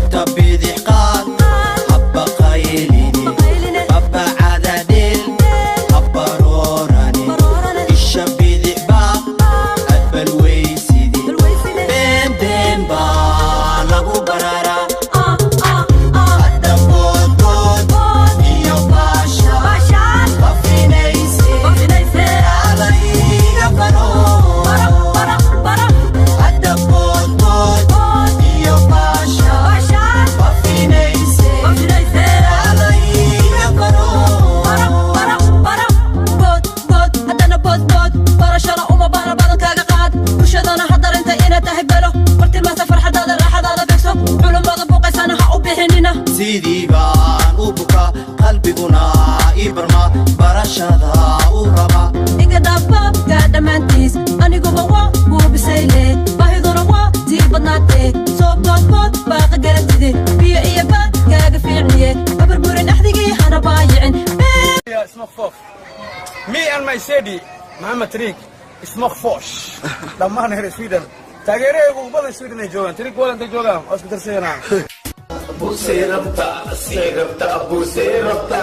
Lugta bidix qaad, habba qaylini, babacada dheel, habba roorani, isha bidix baaq adbalweysidi, been been baa lagu bararaa. Hadda boodbood iyo baasha bafinayse, alayga baro. Hadda boodbood iyo baasha bafinayse, alayga baro. Bood bood, haddana bood bood, barashana uma baahna, badankaaga qaad, bulshadana ha darinta inaad tahay belo, bartilmaanta farxadaada, raaxadaada begso, culummada buuqaysana ha u bixinina. Sidii baan u bukaa, qalbiguna ii barma, barashada u raba. Iga dhaafbaabka dhammaantiis, aniguba waa kuu bisayle, baahiduna waa sii badnaatee, soo boodbood baaqa garatide, biyo iyo baad kaaga fiicniye, haburburin axdigii, hana baayicin. Yeah, smoke fof. Me and my Sedi, Mohammed Tariq, smoke fosh. Dhammaan reer Sweden. Taageerahaygu ugu badan Sweden ay joogaan. Tariq wal intay joogaan, waa isku darsayanaa. Busey rabta, see rabta, busey rabta.